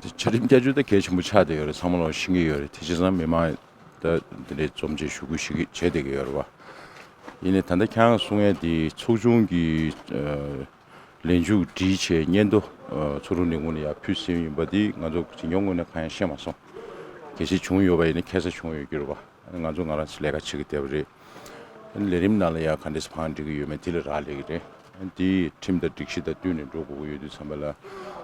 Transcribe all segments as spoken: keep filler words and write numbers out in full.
བཅའ་ཁྲིམས་བསྐྱར་བཅོས་ད་གལ་ཆེན་པོ་ཆགས་བསྡད་ཡོད་རེད། ཚང་མ་ལོག་ཤེས་ཀྱི་ཡོད་རེད། དེ་བྱས་ཙང་མི་མང་ད་དེ་འདྲའི་འཛོམས་ཆེ་ཞུ་སྐུལ་ཞིག་བྱས་བསྡད་ཀྱི་ཡོད་རེད་བ། ཡིན་ནའི་ད་ལྟ་ཁྱེད་རང་གསུང་ཡས་དེ་ཚོགས་ཆུང་གི་ལས་འཇུག་བསྒྲིགས་བྱས་སྙན་ཐོ་ཚོགས་དྲུང་ལས་ཁུངས་ལ་ཡར་ཕུལ་ཟིན་ཡིན་པ་འདི་ང་ཚོ་འཛིན་སྐྱོང་ངོས་ནས་གང་ཡང་ཤེས་མ་སོང་། གལ་སྲིད་བྱུང་ཡོད་པ་ཡིན་ན་ཁ་ས་བྱུང་ཡོད་ཀྱི་རེད་བ། ང་ཚོ་ང་རང་ཚོ་ལས་ཀ་བྱེད་ཀྱི་བསྡད་པ་རེད། ལས་རིམ་ནང་ལ་ཡང་ག་འདྲས་བང་སྒྲིག་གི་ཡོད་མེད་དེ་ལ་རག་ལས་ཀྱི་རེད། དེ་ཁྲིམས་དང་སྒྲིག་གཞི་དང་བསྟུན་ནས་འགྲོ་དགོས་ཀྱི་ཡོད་དུས་ཙམ་པ་ལ།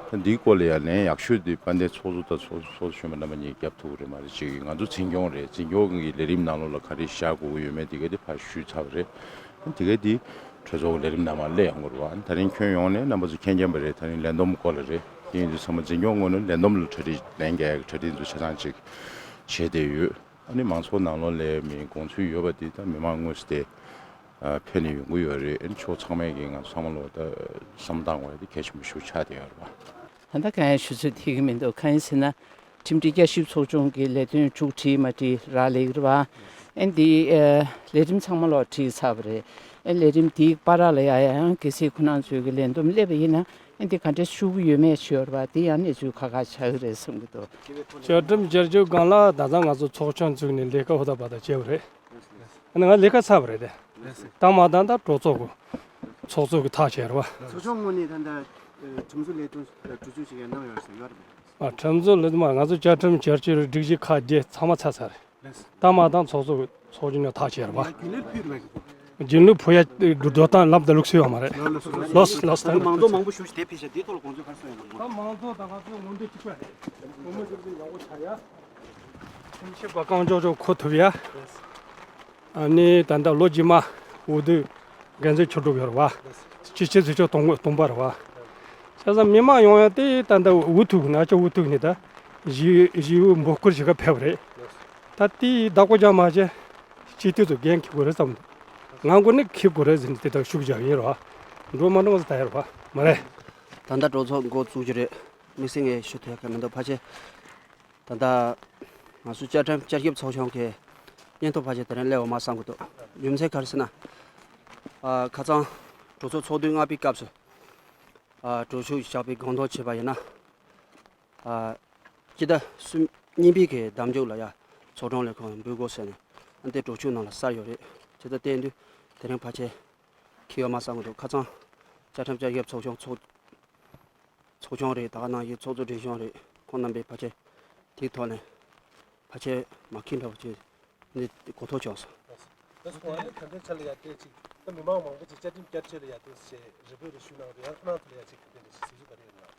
ད་འདིའི་སྐོར་ལ་ཡང་ལན་ཡག་ཤོས་དེ་དཔལ་ལྡན་ཚོགས་གཙོ་དང་ཚོགས་ཚོགས་གཙོ་གཞོན་པ་རྣམ་པ་གཉིས་རྒྱབ་ཐུབ་ཀྱི་རེད་མ་རེད་ཅེས། ང་ཚོ་འཛིན་སྐྱོང་རེད། འཛིན་སྐྱོང་གི་ལས་རིམ་ནང་ལོགས་ལ་ག་རེ་བཞག་དགོས་ཀྱི་ཡོད་མེད་དེ་ག་དེ་ཕར་ཞུས་ཚར་བ་རེད། དེ་ག་དེ་གྲོས་ཚོགས་ཀྱི་ལས་རིམ་ནང་མར་སླེབས་ཡོང་དགོས་རེད་བ། ད་རིང་ཁྱོན་ཡོངས་ནས་རྣམ་པ་ཚོ་མཁྱེན་མཁྱེན་པ་རེད། ད་རིང་ལས་བསྡོམས་སྐོར་ལ་རེད། དེ་ཡིན་དུས་ཚང་མ་འཛིན་སྐྱོང་ངོས་ནས་ལས་བསྡོམས་ལ་གྲ་སྒྲིག་ལན་རྒྱག་ཡག་གི་གྲ་སྒྲིག་ཚོ་ཆ་ཚང་ཅིག་བྱས་བསྡད་ཡོད། ཨ་ནི་མང་ཚོགས་ནང་ལོགས་ལ་མི་དགོངས་ཚུལ་ཡོད་པ་འདི་ད་མི་མང་དངོས་སུ་དེ་ཨ་ཕེབས་ནས་ཡོང་གི་ཡོད་རེད། ཨ་ནི་ཕྱོགས་ཚང་མས་ཀྱི་ང་ཚོ་ཚང་མ་ལོག་ད་བསམ་བློ་བཏང་དགོས་ཡ་དེ་གལ་ཆེན་པོ་ཞིག་ཆགས་བསྡད་ཡོད་རེད་བ། ད་ལྟ་གང་ཡང་ཞུ་ཚོད་ཐིག་གི་མི་འདུག་གང་ཡིན་ཟེར་ན། ཁྲིམས་སྒྲིག་བསྐྱར་ཞིབ་ཚོགས་ཆུང་གི་ལས་དོན་མཇུག་བསྒྲིལ་མ་བསྒྲིལ་རག་ལས་ཀྱི་རེད་བ། ཨ་ནི་འདི་ཨ་ལས་རིམ་ཚང་མ་ལོག་བསྒྲིལ་ཚར་བ་རེད། ཨ་ནི་ལས་རིམ་འདིའི་བར་ལ་ཡང་ཡང་གལ་སྲིད་ཁོ་རང་ཚོའི་གི་ལས་བསྡོམས་སླེབས་པ་ཡིན་ན། ཨ་ནི་འདི་ག་འདྲས་ཞུ་གི་ཡོད་མེད་ཞུ་ཡོད་རེད་བ། འདི་ཡང་གནས་ཚུལ་ཁག་ཁག་ཆགས་ཀྱི་རེད་བསམ་གྱི་འདུག་བཅའ་ཁྲིམས་བསྐྱར་བཅོས་སྒང་ལ་ད་ལྟ་ང་ཚོ་ཚོགས་ཆུང་བཙུགས་ནས་ལས་ཀ་ཧུར་ཐག་འབད་ཐག་བྱས་པ་རེད། ཨ་ནི་ང་ལས་ཀ་ཚར་བ་རེད་དེ། ལྟ་མ་ད་ལྟ་གྲོས་ཚོགས་ཀྱི་ཚོགས་གཙོ་གི་ཐག་བཅད་རེད་བ། ཚོགས་ཆུང་ངོས་ནས་ད་ལྟ་ཨ་ཁྲིམས་བཟོ་ལས་དོན་ཨ་གྲོས་ཆོད་ཞིག་ཡང་གནང་ཡོད་ཟེར་ཡོད་རེད། ཨ་ཁྲིམས་བཟོ་ལས་དོན་མ་ང་ཚོ་བཅའ་ཁྲིམས་བསྐྱར་བཅོས་སྒྲིག་གཞི་ཁག་བརྒྱད་ཚང་མ་ཚར་ཚར་རེད། ལྟ་མ་ད་ཚོགས་གཙོ་གི་ཚོགས་ཆུང་ནས་ཐག་བཅད་རེད་བ། རྒྱུན་ལས་ཕུད་རེད་བ། རྒྱུན་ལས་ཕུད་ཡ་འགྲོ་སྟངས་ལབ་ད་ལུགས་སྲོལ་ཡོད་མ་རེད། ལོས་ལོས་ད་མང་ཚོགས་མང་པོ་ཞུ་ཞིག་དེ་ཕེབས་ཤག་དེའི་ཐོག་ལ་དགོངས་ཚུལ་ག་རེ་གསུངས་ཡོད་མ་རེད། ད་མང་ཚོགས་དང་ང་ཚོའི་མངོན་འདོད་གཅིག་པ་རེད། ངོ་མ་ཞིག་ཡག་པོ་ཆགས་ཡ། ཁྲིམས་ཞིབ་པ་རྐང་ལྕོག་ལྕོག་འཁུར་ཐུབ་ཡ། ཨ་ནི་ད་ལྟ་ལོ་རྗེས་མ་འོས་བསྡུ་འགན་འཛིན་ཆོས་གྲོགས་ཡོད་རེད་བ། སྤྱི་སྤྱི་འཐུས་ཚོགས་སྟོང་སྟོང་པ་རེད་བ། བྱས་ཙང་མི་མང་ཡོང་ཡ་དེ་ད་ལྟ་འུ་ཐུག་ན་ཅག་འུ་ཐུག་ནས་ད་གཞིས་གཞིས་འོས་འབོད་སྐུལ་བྱེད་ག་ཕེབས་རེད། ད་དེའི་བདག་པོ་རྒྱག་མ་བྱས་སྤྱི་འཐུས་ཚོ་འགན་འཁྱེར་དགོས་རེད་བསམ་འདུག་ང་མགོ་ནས་འཁྱེར་དགོས་རེད་ཟེར་ནས་དེ་ལྟར་ཤུགས་རྒྱག་ཡིན་རེད་བ། འགྲོ་མ་འགྲོ་ང་ཚོ་ད་ཡོད་རེད་བ། མ་རེད། ད་ལྟ་གྲོས་ཚོགས་འགོ་བཙུགས་རྒྱུ་རེད། དམིགས་བསལ་ངས་ཞུ་ཐུབ་ཡ་ག་མི་འདུག་ཕལ་ཆེར། ད་ལྟ་ང་ཚོའི་བཅའ་ཁྲིམས་བསྐྱར་ཞིབ་ཚོགས་ཆུང་གི་སྙན་ཐོ་ཕལ་ཆེར་དེ་རིང་སླེབས་ཡོད་མ་བསམ་གྱི་འདུག་རྒྱུ་མཚན་ག་རེ་ཟེར་ན། ཨ་ཁ་སང་གྲོས་ཚོགས་ཚོགས་དུས་ལྔ་པའི་སྐབས་སུ་ཨ་གྲོས་ཆོད་བཞག་པའི་དགོངས་དོན་བྱས་པ་ཡིན་ན། ཨ་སྤྱི་ཟླ་གསུམ་གཉིས་པའི་གི་ཟླ་མཇུག་ལ་ཡ་ཚོགས་དྲུང་ལས་ཁུངས་འབུལ་དགོས་ཟེར་ནས་ཨ་འདི་གྲོས་ཆོད་ནང་ལ་གསལ་ཡོད་རེད། བྱས་ཙང་དེ་དུས་དེ་རིང་ཕལ་ཆེར་འཁེལ་ཡོད་མ་བསམ་གྱི་འདུག་ཁ་སང་བཅའ་ཁྲིམས་བསྐྱར་ཞིབ་ཚོགས་ཆུང་ཚོགས། ཚོགས་ཆུང་རེད། ད་ག་ནང་བཞིན་ཚོགས་གཙོ་སྒྲིག་གཞུང་རེད། ཁོང་རྣམ་པས་ཕལ་ཆེར་དེའི་ཐོག་ནས་ཕལ་ཆེར་མ་མཁྱེན་འདྲ་བོ་བྱས་འདི་གོ་ཐོས་བྱུང་སོང་། ད་སོ་ཨ་ནི་ད་ལྟའི་ཆ་ལ་ཡ་དེ་ཅིག་ད་མི་མང་མང་པོ་ཅིག་བཅའ་ཁྲིམས་བསྐྱར་བཅོས་ལ་ཡ་དེ་ཞེས་རེ་འབོད་རེ་ཞུ་གནང་འདུག་ཡང་ཁོ་རང་ཚོ་ལ་ཡ་ཅིག་དེ་འདྲ་ཞིག་གཟིགས་ཞིབ་ག་རེ་ཡོད་ན།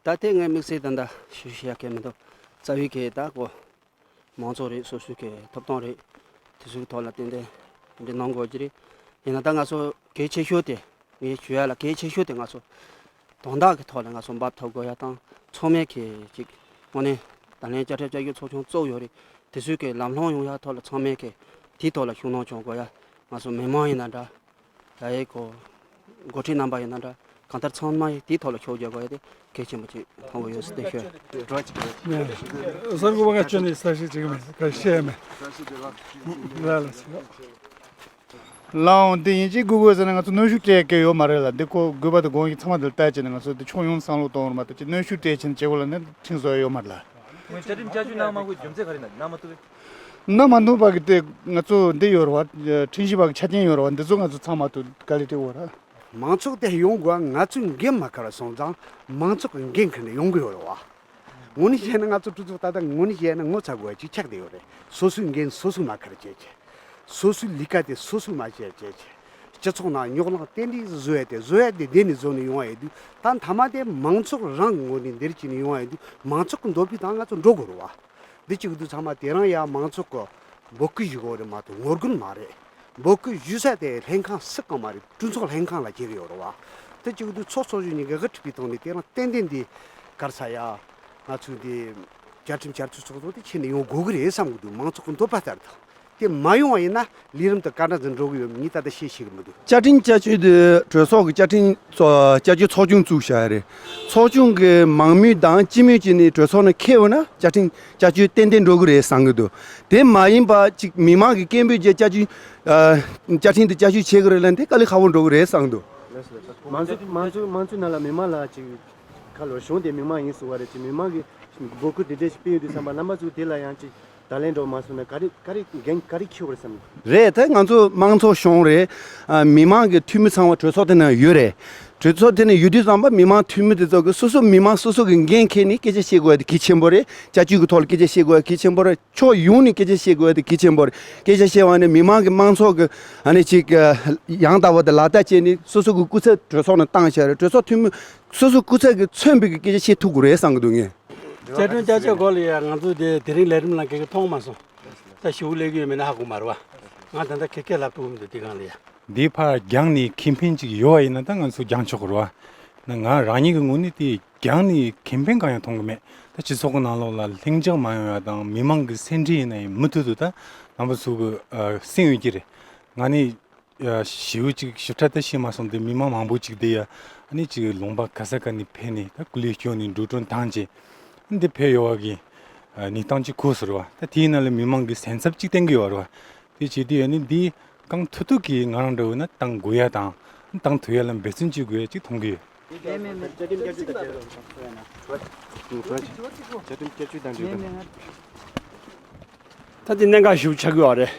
ད་ལྟའི་ངའི་དམིགས་བསལ་ད་ལྟ་ཞུ་ཞུ་ཡ་གལ་མི་འདུག་རྩ་བའི་གལ་ད་གོ་མང་ཚོགས་རེད། སོ་སོའི་གི་ཐོབ་ཐང་རེད། དེ་ཚོའི་ཐོག་ལ་ཏན་ཏན་འདི་གནང་དགོས་ཀྱི་རེད། ཡིན་ན་ད་ང་ཚོ་གལ་ཆེ་ཤོས་དེ་ངས་ཞུ་ཡ་ལ་གལ་ཆེ་ཤོས་དེ་ང་ཚོ་དོན་དག་གི་ཐོག་ལ་ང་ཚོ་འབབ་ཐུབ་དགོས་ཡ་དང་ཚང་མས་གི་ཅིག་དངོས་གནས་ད་ལན་བཅའ་ཁྲིམས་བསྐྱར་བཅོས་ཚོགས་ཆུང་གཙོ་བོ་ཡོད་རེད། དེ་ཚོའི་གི་ལམ་ལྷོང་ཡོང་ཡ་ཐོག་ལ་ཚང་མས་གི་དེའི་ཐོག་ལ་ཤུགས་སྣོན་བྱུང་དགོས་ཡ་ང་ཚོ་མི་མང་ཡིན་ན་འདྲ། ད་ཡའི་གོ་འགོ་ཁྲིད་རྣམ་པ་ཡིན་ན་འདྲ། གང་ལྟར་ཚང་མ་ཡིས་དེའི་ཐོག་ལ་ཤུགས་རྒྱག་དགོས་ཡ་དེ་གལ་ཆེན་པོ་ཅིག་མཐོང་གི་ཡོད་ཟེར་བསྟན་ཞུ། གསར་འགོད་པ་ང་ཁྱོན་ནས་གསལ་བཤད་བྱེད་ཀྱི་མེད། ག་བཤད་མེད། ལ་ལ་ཟེར། ལའང་དེ་ཡིན་གཅིག་དགོས་དགོས་ཟེར་ན་ང་ཚོ་གནོན་ཤུགས་སྤྲད་ཀྱི་ཡོད་མ་རེད་ལ། འདི་ཁོ་དགོས་པ་དང་དགོངས་ཀྱི་ཚང་མ་འདིར་བལྟས་བྱས་ནས་ང་ཚོ་འདི་ཕྱོགས་ཡོངས་བསམ་བློ་གཏོང་བར་མ་གཏོགས་ཅིག་གནོན་ཤུགས་སྤྲད་བྱས་ནས་བྱེད་དགོས་ལ་ནི་ཁྲིམས་བཟོ་ཡ་ཡོད་མ་རེད་ལ། ངས་བཅའ་ཁྲིམས་བསྐྱར་བཅོས་གནང་མ་དགོས་རྒྱུ་མཚན་ག་རེ་ཡིན་ན་གནང་མ་ཐུབ། གནང་མ་ཐུབ་པ་གི་དེ་ང་ཚོ་འདི་ཡོད་རེད་བ། ཁྲིམས་ཞིབ་པ་གི་ཆ་རྐྱེན་ཡོད་རེད་བ། འདི་ཚོ་ང་ཚོ་ཚང་མ་དུ་དཀའ་ལས་སྤྲད་དགོས་རེད། མང་ཚོགས་དེ་ཡོང་དགོས། ང་ཚོས་འགན་མ་འཁུར་བ་སོང་ཙང་མང་ཚོགས་ཀྱི་འགན་འཁུར་ནས་ཡོང་གི་ཡོད་རེད་བ། དངོས་གནས་བཤད་ན་ང་ཚོ་གྲོས་ཚོགས་ད་ལྟ་དངོས་གནས་བཤད་ན་ངོ་ཚ་དགོས་ཡ་ཅིག་ཆགས་བསྡད་ཡོད་རེད། སོ་སོའི་འགན་སོ་སོས་མ་འཁུར་བྱས་བྱས། སོ་སོའི་ལས་ཀ་དེ་སོ་སོས་མ་བྱས་བྱས་བྱས། སྤྱི་ཚོགས་ནང་རྙོག་གླེང་དེ་འདྲའི་བཟོ་ཡ་དེ་བཟོ་ཡ་དེ་འདི་ནས་བཟོ་ནས་ཡོང་བ་ཡིན་དུས་ད་མཐའ་མ་དེ་མང་ཚོགས་རང་གི་ངོས་ནས་འདིར་བྱས་ནས་ཡོང་བ་ཡིན་དུས་མང་ཚོགས་ཀྱི་འདོད་པའི་སྟེང་ང་ཚོ་འགྲོ་དགོས་རེད་བ། འདི་གཅིག་ཏུ་ཚང་མ་དེ་རང་ཡ་མང་ཚོགས་ཀྱི་འབོད་སྐུལ་ཞུ་དགོས་རེད་མ་གཏོགས་ངོ་རྒོལ་མ་རེད། འབོད་སྐུལ་ཞུ་ས་དེ་ལྷན་ཁང་སུ་གང་མ་རེད། གྲོས་ཚོགས་ལྷན་ཁང་ལ་བྱེད་ཀྱི་ཡོད་རེད་བ། དེ་གཅིག་ཏུ་ཚོགས་གཙོ་གཞོན་གཉིས་ཀྱིས་དབུ་ཁྲིད་པའི་ཐོག་ནས་དེ་རང་ཏན་ཏན་འདི་ག་རེ་ཟེར་ཡ། ང་ཚོའི་འདི་བཅའ་ཁྲིམས་བསྐྱར་བཅོས་ཚོགས་གཙོ་དེ་ཁྱེར་ནས་ཡོང་དགོས་ཀྱི་རེད་བསམ་གྱི་འདུག་མང་ཚོགས་ཀྱི་འདོད་པ་ལྟར་དུ། དེ་མ་ཡོང་བ་ཡིན་ན་ལས་རིམ་དེ་ག་འདྲ་ཟིག་འགྲོ་གི་ཡོད་མེད་ངས་ད་ལྟ་ཤེས་ཤེས་ཀྱི་མི་འདུག་བཅའ་ཁྲིམས་བསྐྱར་བཅོས་དེ་གྲོས་ཚོགས་ཀྱི་བཅའ་ཁྲིམས་ཚོ་བསྐྱར་བཅོས་ཚོགས་ཆུང་བཙུགས་བཞག་ཡ་རེད། ཚོགས་ཆུང་གི་མང་མོས་དང་སྤྱི་མོས་བྱས་ནས་གྲོས་ཚོགས་ནང་འཁེལ་བ་ན་བཅའ་ཁྲིམས་བསྐྱར་བཅོས་ཏན་ཏན་འགྲོ་གི་རེད་བསམ་གྱི་འདུག་དེ་མ་ཡིན་པ་ཅིག་མི་མང་གི་སྐད་འབོད་བྱས་བཅའ་བཅོས་ཨ་བཅའ་ཁྲིམས་དེ་བསྐྱར་བཅོས་བྱེད་དགོས་རེད་ལབ་ན་དེ་དཀའ་ལས་ཁག་པོ་འགྲོ་གི་རེད་བསམ་གྱི་འདུག་མང་ཚོགས་མང་ཚོགས་མང་ཚོགས་ནང་ལ་མི་མང་ལ་ཅིག་ག་ ཁ་ལོ་གཞུང་དེ་མི་མང་ཡིན་ཟེར་བ་རེད། ཅིག་མི་མང་གི་འབོད་སྐུལ་དེ་འདྲས་ཞིག་སྤེལ་ཡོད་དུས་ཙམ་པ་རྣམ་པ་ཚོས་དེ་ལ་ཡང་ཅིག་བརྡ་ལན་འདྲ་བོ་མ་སོང་ན་ག་རེ་ག་རེ་འགན་ག་རེ་འཁྱེར་དགོས་རེད་བསམ། རེད། ད་ང་ཚོ་དམངས་གཙོ་གཞུང་རེད། ཨ། མི་མང་གི་འཐུས་མི་ཚང་མ་གྲོས་ཚོགས་དེ་ནང་ཡོད་རེད། གྲོས་ཚོགས་དེ་ནང་ཡོད་དུས་ཙམ་པ་མི་མང་འཐུས་མི་དེ་ཚོ་གི་སོ་སོ་མི་མང་སོ་སོ་གི་འགན་འཁྱེར་ནས་སྐད་ཆ་བཤད་དགོས་ཡ་དེ་གལ་ཆེན་པོ་རེད། བྱ་སྤྱོད་ཀྱི་ཐོག་ལ་སྐད་ཆ་བཤད་དགོས་ཡ་གལ་ཆེན་པོ་རེད། ཕྱོགས་ཡོངས་ནས་སྐད་ཆ་བཤད་དགོས་ཡ་དེ་གལ་ཆེན་པོ་རེད། སྐད་ཆ་བཤད་པ་ནི་མི་མང་གི་དམངས་ཚོགས་ཀྱི་ཨ་ནི་ཅིག་ཡང་དག་པ་དེ་ལག་བསྟར་བྱས་ནས་སོ་སོ་གི་སྐུ་ཚབ་གྲོས་ཚོགས་ནང་བཏང་བཞག་རེད། གྲོས་ཚོགས་འཐུས་མི་སོ་སོ་སྐུ་ཚབ་ཀྱིས་མཚོན་པའི་གི་སྐད་ཆ་བཤད་ཐུབ་དགོས་རེད་བསམ་གྱི་འདུག་ངས། བཅའ་ཁྲིམས་བསྐྱར་བཅོས་སྐོར་ལ་ཡ་ང་ཚོ་དེ་དེ་རིང་ལས་རིམ་ནང་ག་གེ་མཐོང་མ་སོང་། ད་ཞུ་སླེབས་ཀྱི་ཡོད་མེད་ན་ཧ་གོ་མ་རེད་བ། ང་ད་ལྟ་ཁེ་ཁེ་ལབ་ཐུབ་མི་འདུག་དེ་སྒང་ལ་ཡ། འདིའི་ཕར་རྒྱང་ནས་ཁེ་ཕན་ཅིག་ཡོད་པ་ཡིན་ན་ད་ང་ཚོ་རྒྱང་ཆོག་གི་རེད་བ། ན་ང་རང་ཉིད་ཀྱི་ངོས་ནས་དེ་རྒྱང་ནས་ཁེ་ཕན་གང་ཡང་མཐོང་གི་མེད། ད་སྤྱི་ཚོགས་ཀྱི་ནང་ལོགས་ལ་ལྷིང་འཇགས་མ་ཡོང་ཡ་དང་མི་མང་གི་སེམས་ཁྲལ་ཡིན་ན་ཡང་མུ་མཐུད་དུ་ད་རྣམ་པ་ཚོ་གི་ཨ་སེམས་ཡོད་ཀྱི་རེད། ང་ནི་ཡ་ཞེ་པོ་ཅིག་ཞིབ་ཕྲ་ད་ཤེས་མ་སོང་དེ་མི་མང་མང་པོ་ཅིག་བསྡད་ཡ། ཨ་ནི་ཅིག་ལུང་པ་ག་ས་ག་ནས་ཕེབས་ནས་ད་སྐུ་ལས་བསྐྱོན་ནས་འགྲོ་གྲོན་བཏང་བྱས་འདི་ཕེབས་ཡོང་བ་གི་ཨ་གནས་སྟངས་ཅིག་གོ་སོང་རེད་བ། ད་དེའི་ནང་ལ་མི་མང་གི་སེམས་འཚབ་ཅིག་བསྟན་གི་ཡོད་རེད་བ། དེ་བྱས་དུས་ཨ་ནི་འདི་གང་ཐུབ་ཐུབ་ཀྱིས་ང་རང་འདྲ་བོ་ན་བཏང་དགོས་ཡ་དང་བཏང་ཐུབ་ཡ་ལ་འབད་བརྩོན་བྱེད་དགོས་ཡ་ཅིག་མཐོང་གི་ཡོད། བཅའ་ཁྲིམས་བསྐྱར་བཅོས་དང་འབྲེལ་བ། བཅའ་ཁྲིམས་བསྐྱར་བཅོས་དང་འབྲེལ་བ། ད་དེ་གནད་འགག་ཞིག་ཆགས་ཀྱི་ཡོད་རེད།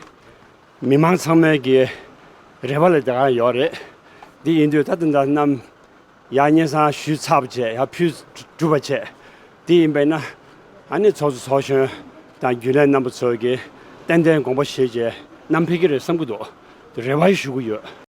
མི་མང་ཚང་མའི་གི་རེ་བ་ལ་དེ་ག་ཡོད་རེད། འདི་ཡིན་དུས་ད་དེ་འདྲ་རྣམས་ཡར་སྙན་སེང་ཞུས་ཚར་བ་བྱས་ཡར་ཕུལ་གྲུབ་པ་བྱས། དེ་ཡིན་པས་ན་ཨ་ནི་ཚོགས་གཙོ་ཚོགས་གཞོན་དང་རྒྱུན་ལས་རྣམ་པ་ཚོས་གི་ཏན་ཏན་དགོངས་པ་བཞེས་བྱས་བསྣམས་ཕེབས་ཀྱི་རེད་བསམ་གྱི་འདུག་རེ་བ་ཞུ་གི་ཡོད།